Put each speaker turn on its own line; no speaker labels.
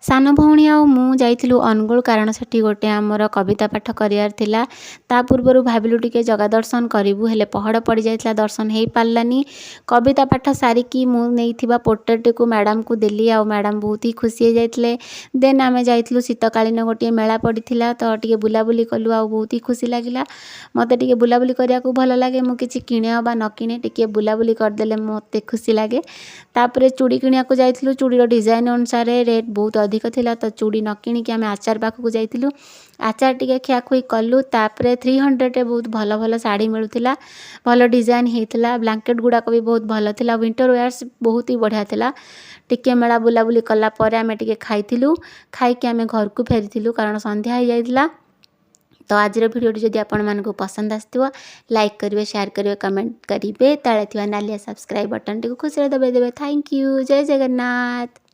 ସାନ ଭଉଣୀ ଆଉ ମୁଁ ଯାଇଥିଲୁ ଅନୁଗୁଳ, କାରଣ ସେଠି ଗୋଟେ ଆମର କବିତା ପାଠ କରିବାର ଥିଲା। ତା ପୂର୍ବରୁ ଭାବିଲୁ ଟିକେ ଜଗା ଦର୍ଶନ କରିବୁ, ହେଲେ ପହଡ଼ ପଡ଼ିଯାଇଥିଲା, ଦର୍ଶନ ହେଇପାରିଲାନି। କବିତା ପାଠ ସାରିକି ମୁଁ ନେଇଥିବା ପୋର୍ଟ୍ରେଟ୍ଟିକୁ ମ୍ୟାଡ଼ାମକୁ ଦେଲି ଆଉ ମ୍ୟାଡ଼ାମ ବହୁତ ହି ଖୁସି ହେଇଯାଇଥିଲେ। ଦେନ୍ ଆମେ ଯାଇଥିଲୁ, ଶୀତକାଳୀନ ଗୋଟିଏ ମେଳା ପଡ଼ିଥିଲା, ତ ଟିକେ ବୁଲାବୁଲି କଲୁ ଆଉ ବହୁତ ହି ଖୁସି ଲାଗିଲା। ମୋତେ ଟିକେ ବୁଲାବୁଲି କରିବାକୁ ଭଲ ଲାଗେ। ମୁଁ କିଛି କିଣେ ଅବା ନ କିଣେ, ଟିକେ ବୁଲାବୁଲି କରିଦେଲେ ମୋତେ ଖୁସି ଲାଗେ। ତାପରେ ଚୁଡ଼ି କିଣିବାକୁ ଯାଇଥିଲୁ। ଚୁଡ଼ିର ଡିଜାଇନ୍ ଅନୁସାରେ ରେଟ୍ ବହୁତ ଅଧିକ ଥିଲା, ତ ଚୁଡ଼ି ନ କିଣିକି ଆମେ ଆଚାର ପାଖକୁ ଯାଇଥିଲୁ। ଆଚାର ଟିକେ ଖିଆଖୁଇ କଲୁ। ତାପରେ 300ରେ ବହୁତ ଭଲ ଭଲ ଶାଢ଼ୀ ମିଳୁଥିଲା, ଭଲ ଡିଜାଇନ୍ ହେଇଥିଲା। ବ୍ଲାଙ୍କେଟ୍ ଗୁଡ଼ାକ ବି ବହୁତ ଭଲ ଥିଲା। ୱିଣ୍ଟର ୱେୟାର୍ସ ବହୁତ ହି ବଢ଼ିଆ ଥିଲା। ଟିକେ ମେଳା ବୁଲାବୁଲି କଲା ପରେ ଆମେ ଟିକେ ଖାଇଥିଲୁ। ଖାଇକି ଆମେ ଘରକୁ ଫେରିଥିଲୁ, କାରଣ ସନ୍ଧ୍ୟା ହେଇଯାଇଥିଲା। ତ ଆଜିର ଭିଡ଼ିଓଟି ଯଦି ଆପଣମାନଙ୍କୁ ପସନ୍ଦ ଆସିଥିବ, ଲାଇକ୍ କରିବେ, ସେୟାର କରିବେ, କମେଣ୍ଟ କରିବେ। ତଳେ ଥିବା ନାଲିଆ ସବସ୍କ୍ରାଇବ୍ ବଟନ୍ଟିକୁ ଖୁସିରେ ଦବାଇ ଦେବେ। Thank you. Jay Jagannath.